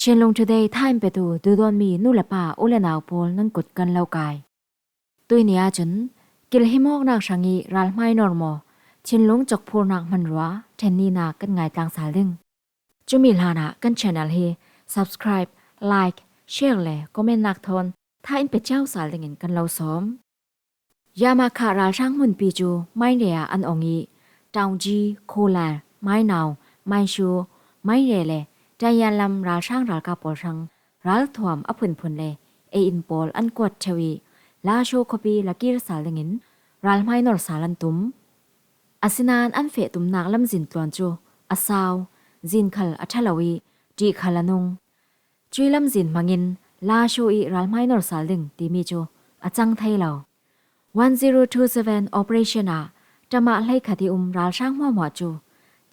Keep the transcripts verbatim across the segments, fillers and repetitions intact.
Chinlung Today thain petu duhdawtmi nu le pa u le nau pawl nan kut kan lo kai. Tuini ahcun kilhimawknak hrangih ralhmai nor maw, thinlung cokphurnak hmanrua ṭhenninak kan ngaitlang sal ding. Cumi hlanah kan channel hi subscribe, like, share le commentnak thawn thain pe cio sal dingin kan lo sawm. Yamakha ralhrang hmunpi cu Mainre ah an ong ih, Taungji, Kholan, Mainau, Mainshu, Mainre le Taiyan lam ralhrang ralkap pawl hrang ralthuam a phunphun le ei-in pawl an kuat ṭheu ih, Lasho khuapi lakir sal dingin ralhmai nor sal an tum. Asinain an feh tumnak lamzin tluan cu a sau, zin khal a ṭha lo ih ṭih khal a nung. Cuih lamzin hmangin Lasho ih ralhmai nor sal ding timi cu a cang thei lo. One zero two seven operation ah ṭamah hleikhat ih um ralhrang hmuahhmuah cu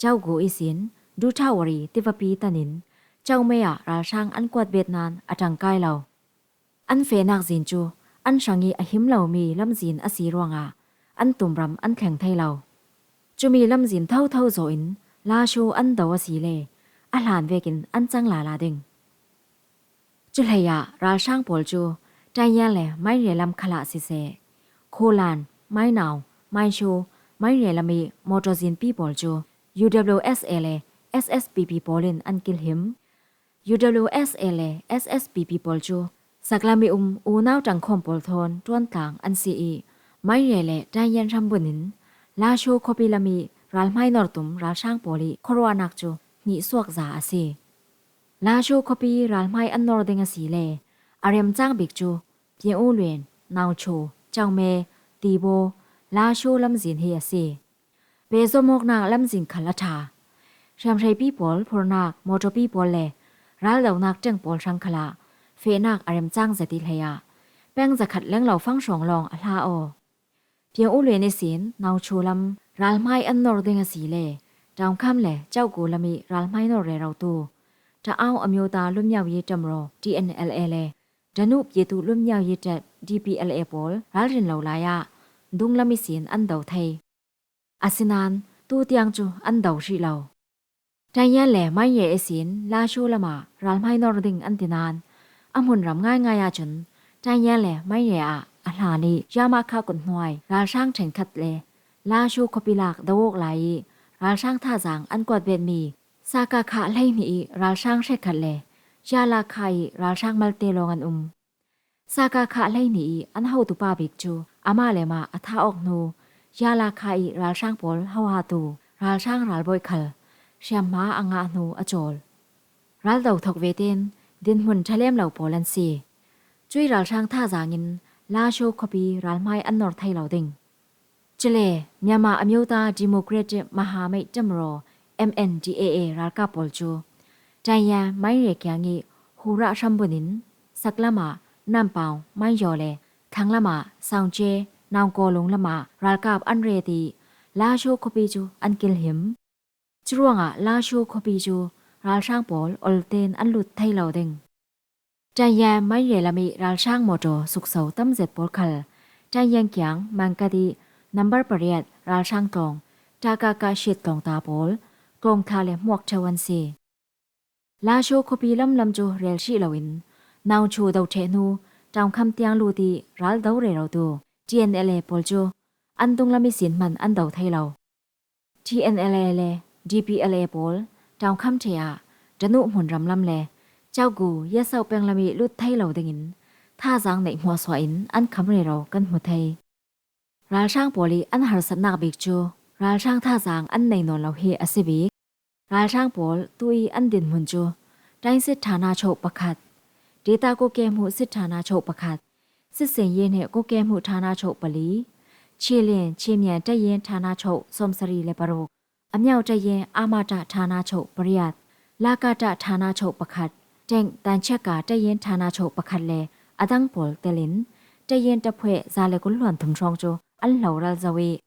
Chaukgu ihsin Dutha Wari tivapi tanin Chaukme ah ralhrang an kuat bet nain a ṭangkai lo. An fehnak zin cu an hrangih a him lomi lamzin a si ruangah an tumram an thleng thei lo. Cumi lamzin thotho zawh in Lasho an do asile a hlan vekin an cang lala ding. Cuhleiah ralhrang pawl cu Taiyan le Mainre lam khalah siseh, Kholan, Mainau, Mainshu, Mainre lam ih motor zinpi pawl cu U W S A le S S P P pawl in an kilhim. U W S A le S S P P pawl cu saklam ih um unau ṭangkhawm pawl thawn ṭuantlang an si ih, Mainre le Taiyan hrambun in Lasho khuapi lam ih ralhmai nor tum ralhrang pawl ih khuaruahnak cu hnihsuak za a si. Lasho khuapi ralhmai an nor ding asile a remcang bik cu Pyeng U Luen, Naucho, Chaukme, Tibo, Lasho lamzin hi a si. Pehzom awknak lamzin khal a ṭha. Hriamhreipi pawl phurnak mawṭawpi pawl le raldonak ṭeng pawl hrang khalah fehnak a remcang zet ih hleiah peng zakhat lenglo fang hrawng lawng a hla aw. Pyeng U Luen ihsin Naucho lam ralhmai an nor ding asile Ṭaungkham le Chaukgu lam ih ralhmai nor rerotu Ṭaau Amyota Lunmyau Yi Ṭamraw T N L A le Ṭanu Pyetu Lunmyau Yi Ṭet D P L A pawl ralrin lo lai ah dunglam ihsin an do thei. Asinain tutiang cu an do hrih lo. Ṭainyan le Mainye ihsin Lasho lamah ralhmai nor ding an ti nain a hmunram ngaingai ahcun Ṭainyan le Mainye ah a hlan ih Yamakha kut hnuai ralhrang ṭhenkhat le Lasho khuapi lak do awk lai ih ralhrang thazaang an kuat betmi Sakakha hleihnih ih ralhrang hrekkhat le Yalakha ih ralhrang malte lawng an um. Sakakha hleihnih ih an hotupa bik cu amah le mah a thah awk hnu Yalakha ih ralhrang pawl hohatu ralhrang ralbawi khal hriamhma a ngah hnu a cawl. Raldo thok vetein dinhmun ṭhalem lo pawl an si. Cuih ralhrang thazaang in Lasho khuapi ralhmai an nor thei lo ding. Cule Myanmar Amyotha Democratic Mahamait Ṭamraw M N D A A ralkap pawl cu Ṭainyan Mainye kiang ih Hura hrambun in saklam ah Nampaung, Mainyaw le thlanglam ah Saungce, Naungkawlung lamah ralkap an ret ih Lasho khuapi cu an kilhim. Curuangah Lasho khuapi cu ralhrang pawl olten an lut thei lo ding. Ṭainyan Mainye lam ih ralhrang mawṭaw sukso tam zet pawl khal Ṭainyan kiang Mangkat ih nambar pariat ralhrang tlawng Ṭakaka Shiat tlawngta pawl tlawngthla le hmuak ṭheu an si. Lasho khuapi lamlam cu rel hrih loin Naungcho do ṭheh hnu Ṭaungkham tiang lut ih raldo rerotu T N L A pawl cu an dunglam ihsin hman an do thei lo. T N L A le D P L A pawl Ṭaungkham ṭheh ah Ṭanuh hmunram lam le Caukgu Yasauh peng lam ih lut thei lo dingin thazaang neih hmuahsuah in an kham rero kan hmu thei. Ralhrang pawl ih an harsatnak bik cu ralhrang thazaang an nei nawn lo hi a si bik. Ralhrang pawl tu ih an dinhmun cu Ṭainsit ṭhana choh pakhat, Deta Koke hmuh sit ṭhana choh pakhat, Sitsen Ye Hneh Koke hmuh ṭhana choh pali, Chilin Chimian Ṭayen ṭhana choh sawmsarih le paruk, Amyau Ṭayen Amata ṭhana choh pariat, Lakata ṭhana choh pakhat, Ṭeng Tanchaka Ṭayen ṭhana choh pakhat le a dang pawl telin Ṭayen ṭaphueh za le kul hluan thum hrawng cu an hloral zo ih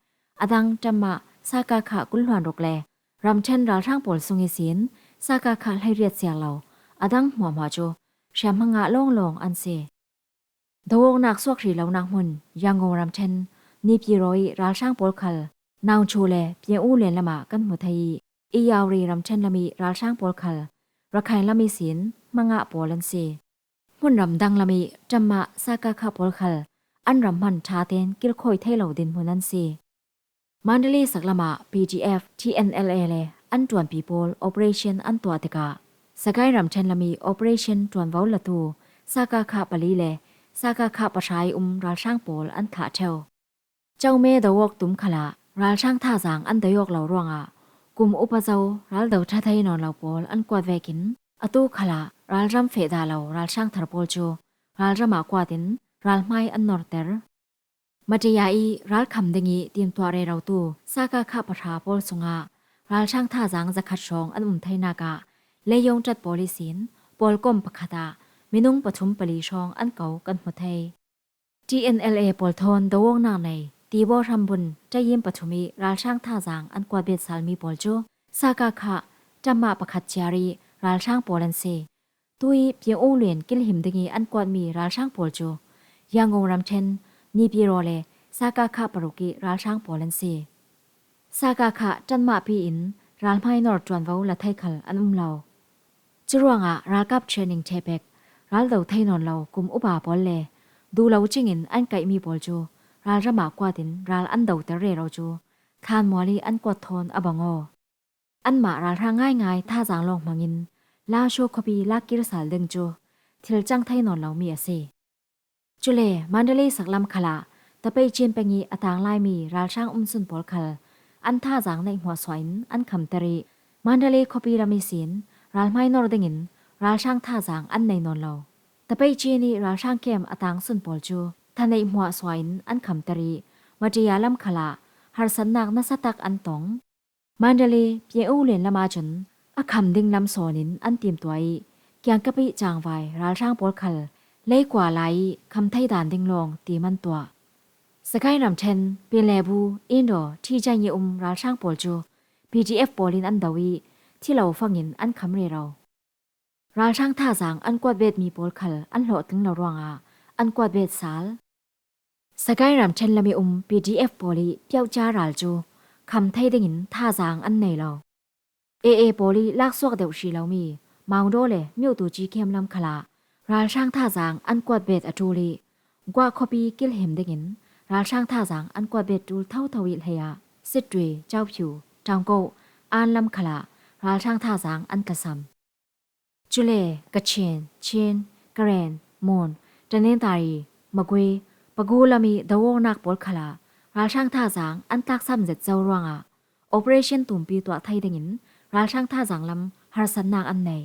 a dang ṭamah Sakakha kul hluan ruk le ramṭhen ralhrang pawl sung ihsin Sakakha hleiriat siar lo a dang hmuahhmuah cu hriamhma ngah lawnglawng an si. Do awknak suak hrih lonak hmun Yangon ramṭhen Nipiro ih ralhrang pawl khal Naungcho le Pyeng U Luen lamah kan hmu thei ih, Iyauri ramṭhen lam ih ralhrang pawl khal Rakhine lam ihsin hmangah pawl an si. Hmunram dang lam ih ṭamah Sakakha pawl khal an ram hman ṭha tein kilkhawi thei lo dinhmun an si. Mandalay saklamah P D F, T N L A le an ṭuanpi pawl operation an tuah tikah Sagaing ramṭhen lam ih operation ṭuanvo latu Sakakha pali le Sakakha pahra ih um ralhrang pawl an thlah ṭheu. Chome do awk tum khalah ralhrang thazaang an dai awk lo ruangah kum upa zo raldo ṭha thei nawn lo pawl an kuat vekin atu khalah ralram feh dah lo ralhrang thar pawl cu ralram ah kuatin ralhmai an norter. Madhya ih ralkham dingih timtuah rerotu Sakakha pahra pawl sungah ralhrang thazaang zakhat hrawng an um theinak ah leiyong ṭat pawl ihsin pawlkom pakhat ah minung pathum pali hrawng an ko kan hmu thei. T N L A pawl thawn do awknak nei Tibaw hrambun ṭayim pathum ih ralhrang thazaang an kuat bet salmi pawl cu Sakakha ṭamah pakhat ciar ih ralhrang pawl an si. Tu ih Pyeng-u lian kilhim dingih an kuatmi ralhrang pawl cu Yangon ramṭhen Nipiro le Sakakha paruk ih ralhrang pawl an si. Sakakha ṭanmahpi in ralhmai nor ṭuanvo la thei khal an um lo. Curuangah ralkap training ṭheh pek, raldo thei nawn lo kum upa pawl le duh lo cingin an kaihmi pawl cu ralram ah kuatin ral an doter rero cu thlanmual ih an kuat thawn a bang aw. Anmah ralhrang ngaingai thazaang lawng hmangin Laushaw khuapi lakkir sal ding cu thil cang thei nawn lomi a si. Cule Mandalay saklam khalah Tapeicin peng ih a tang laimi ralhrang umsun pawl khal an thazaang neih hmuahsuah in an khamter ih Mandalay khuapi lam ihsin ralhmai nor dingin ralhrang thazaang an nei nawn lo. Tapeicin ih ralhrang kem a tang sun pawl cu thaneih hmuahsuah in an khamter ih Madhya lam khalah harsatnak nasatak an tong. Mandalay Pyeng-u lian lam ahcun a kham ding lam sawnin an timtuah ih kiangkap ih cangvai ralhrang pawl khal leikua lai ih kham thei dan ding lawng tim an tuah. Sagaing ramṭhen Pinlebu, Indo, Thijanh ih um ralhrang pawl cu P D F pawl in an do ih thilo fangin an kham rero. Ralhrang thazaang an kuat betmi pawl khal an hlawhtling lo ruangah an kuat bet sal. Sagaing ramṭhen lam ih um P D F pawl ih Pyohcha ral cu kham thei dingin thazaang an nei lo. A A pawl ih laksuak deuh hrih lomi Maungdaw le Myotuci kem lam khalah ralhrang thazaang an kuat bet a ṭul ih Guah khuapi kilhim dingin ralhrang thazaang an kuat bet ṭul thotho ih hleiah Sittwe, Kyaukphyu, Taungkoh, An lam khalah ralhrang thazaang an tlasam. Cule Kachin, Chin, Karen, Mon, Tanintharyi, Magway, Pagoo lam ih do awknak pawl khalah ralhrang thazaang an tlaksam zet zo ruangah operation tumpi tuah thei dingin ralhrang thazaang lam harsatnak an nei.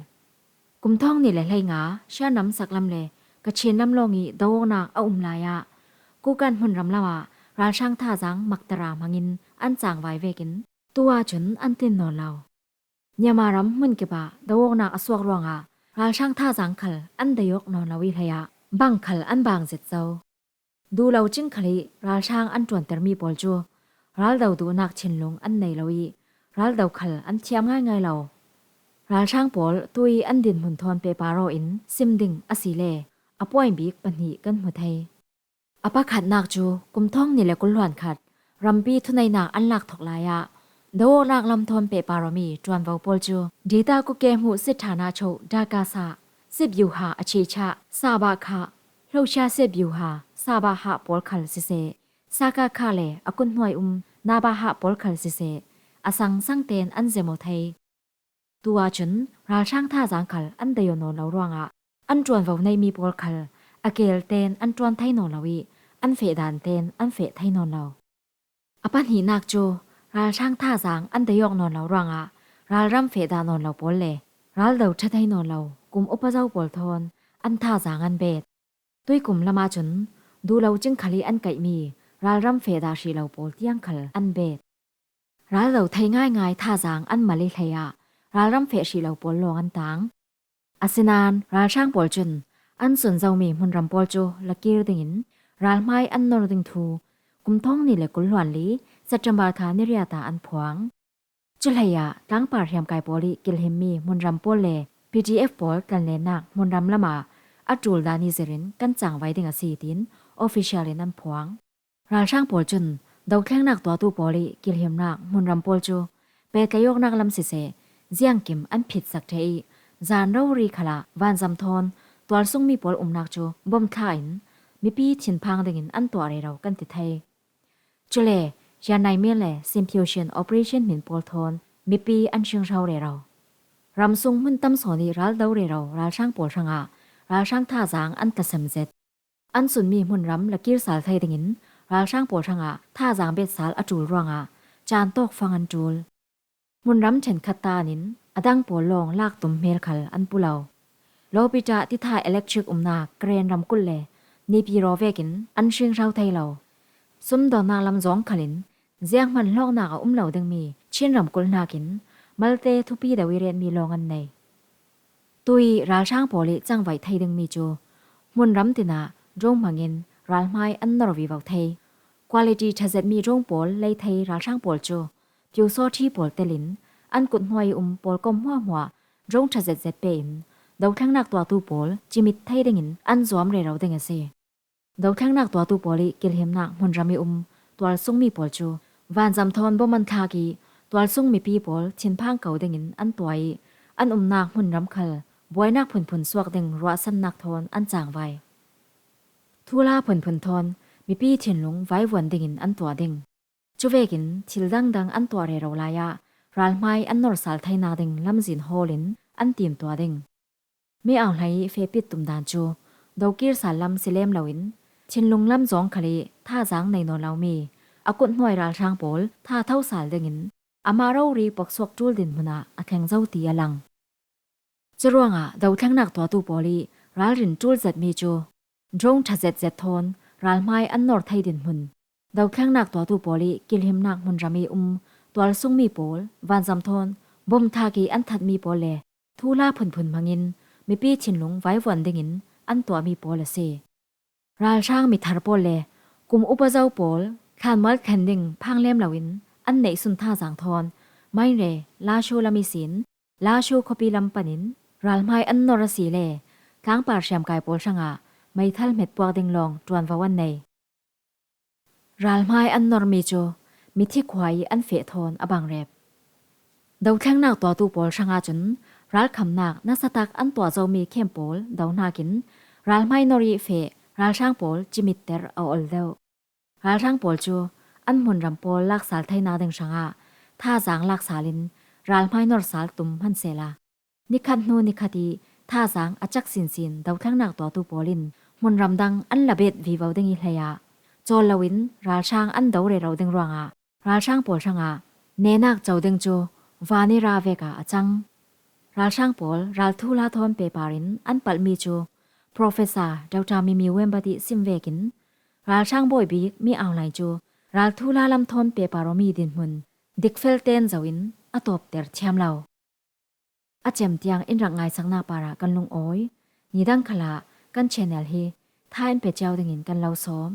Kum thawng hnih le hleinga Shan ram saklam le Kachin lam lawng ih do awknak a um lai ah Kukan hmunram lam ah ralhrang thazaang maktara hmangin an cangvai vekin tu ahcun an tlin nawn lo. Myanmar ram hmunkip ah do awknak a suak ruangah ralhrang thazaang khal an dai awk nawn lo ih hleiah bang khal an bang zet zo. Duh lo cing khal ih ralhrang an ṭuantermi pawl cu raldo duhnak thinlung an nei lo ih raldo khal an thiam ngaingai lo. Ralhrang pawl tu ih an dinhmun thawn pehpar aw in sim ding asile a puai bik pahnih kan hmu thei. A pakhatnak cu kum thawng hnih le kul hluan khat rampi thuneihnak an lak thok lai ah do awknak lam thawn pehpar awmi ṭuanvo pawl cu Dita Kuke hmuh sitthana cho Dakasa, Sitbyuha a chihchah Sabakha, Hlosia Sitbyuha Sabaha pawl khal siseh, Sakakha le a kut hnuai um Nabaha pawl khal siseh, a sangsang tein an zem aw thei. Tu ahcun ralhrang thazaang khal an dai aw nawn lo ruangah an ṭuanvo neihmi pawl khal a keel tein an ṭuan thei nawn lo ih an feh dan tein an feh thei nawn lo. A pahnihnak cu ralhrang thazaang an dai awk nawn lo ruangah ralram feh dah nawn lo pawl le raldo ṭha thei nawn lo kum upa zo pawl thawn an thazaang an bet. Tuikum lam ahcun duh lo cing khal ih an kaihmi ralram feh dah hrih lo pawl tiang khal an bet. Raldo thei ngaingai thazaang an mal ih hleiah ralram feh hrih lo pawl lawng an tang. Asinain ralhrang pawl cun an sun zomi hmunram pawl cu lakir dingin ralhmai an nor ding thu kum thawng hnih le kul hluan li September thla ni riat ah an phuang. Cu hleiah tlangpar hriamkai pawl ih kilhimmi hmunram pawl le P D F pawl tlanlennak hmunram lamah a ṭul dan ih zirin kan cangvai ding a si, tiin official in an phuang. Ralhrang pawl cun dothlengnak tuahtu pawl ih kilhimnak hmunram pawl cu pehtlaih awknak lam siseh, ziangkim an phitsak ṭheh ih Zan rori khalah vanzam thawn tualsung mi pawl umnak cu bom thla in mipi thinphang dingin an tuah rero kan ti thei. Cule Yanai Mill le Symposium Operation hmin pawl thawn mipi an hringhro rero. Ramsung hmun tam sawn ih ral do rero ralhrang pawl hrangah ralhrang thazaang an tlasem zet. An sunmi hmunram la kir sal thei dingin ralhrang pawl hrangah thazaang bet sal a ṭul ruangah caan tawk fang an ṭul. Hmunram ṭhenkhat ta anin a dang pawl lawng lak tum hmel khal an pu lo. Lawpita titha electric umnak Karen ramkulh le Naypyidaw vekin an hringhro thei lo. Sumdawnnak lam zawng khalin zianghman hlawknak a um lo dingmi Chin ramkulh hnakin malte thupi deuh ih retmi lawng an nei. Tui ralhrang pawl ih cangvaih thei dingmi cu hmunram tinah drone hmangin ralhmai an nor vivo thei. Quality ṭha zetmi drone pawl lei thei ralhrang pawl cu piusawṭhi pawl telin an kut hnuai ih um pawlkom hmuahhmuah drone ṭha zetzet pe in dothlengnak tuahtu pawl cimit thei dingin an zuam rero ding a si. Dothlengnak tuahtu pawl ih kilhimnak hmunram ih um tualsungmi pawl cu vanzam thawn bom an thlak ih tualsung mipi pawl thinphang ko dingin an tuah ih an umnak hmunram khal buainak phunphun suak ding ruahsannak thawn an cangvai. Thuhla phunphun thawn mipi thinlung vaivuan dingin an tuah ding. Cuvekin thil dangdang an tuah rero lai ah ralhmai an nor sal theinak ding lamzin hawlin an timtuah ding. Mi auhlai ih fehpit tumdan cu dokir sal lam si lem loin thinlung lam zawng khal ih thazaang nei nawn lomi a kut hnuai ralhrang pawl thatho sal dingin amah rori puaksuak ṭul dinhmun ah a thleng zo ti a lang. Curuangah dothlengnak tuahtu pawl ih ralrin ṭul zetmi cu drone ṭha zetzet thawn ralhmai an nor thei dinhmun, dothlengnak tuahtu pawl ih kilhimnak hmunram ih um tualsungmi pawl vanzam thawn bom thlak ih an thatmi pawl le thuhla phunphun hmangin mipi thinlung vaivuan dingin an tuahmi pawl a si. Ralhrang mithar pawl le kum upa zo pawl thlanmual thlen ding phang lem loin an neihsun thazaang thawn Mawngmawng, Lashio lam ihsin Lashio khuapi lam panin ralhmai an nor asile tlangpar hriamkai pawl hrangah meithal hmet puak ding lawng ṭuanvo an nei. Ralhmai an normi cu mithi khua ih an feh thawn a bangrep. Dothlengnak tuahtu pawl hrangah cun ralkhamnak nasatak an tuah zomi khem pawl do hnakin ralhmai nor ih feh ralhrang pawl cimitter a ol deuh. Ralhrang pawl cu an hmunram pawl laksal theinak ding hrangah thazaang laksal in ralhmai nor sal tum hmansehla, nikhat hnu nikhat ih thazaang a cak sinsin dothlengnak tuahtu pawl in hmunram dang an la bet vivo ding ih hleiah cawl loin ralhrang an do rero ding ruangah ralhrang pawl hrangah nenak co ding cu van ih ra vekah a cang. Ralhrang pawl ralthuhla thawn pehpar in an palhmi cu Professor Doctor Mimi Wembat ih sim vekin ralhrang bawi bik Mi Aung Hlaing cu ralthuhla lam thawn pehpar awmi dinhmun dikfel ten zoin a tawpter thiam lo. A cem tiang in rak ngaisaknak parah kan lungawi. Nidang khalah kan channel hi tha in pe cio dingin kan lo sawm.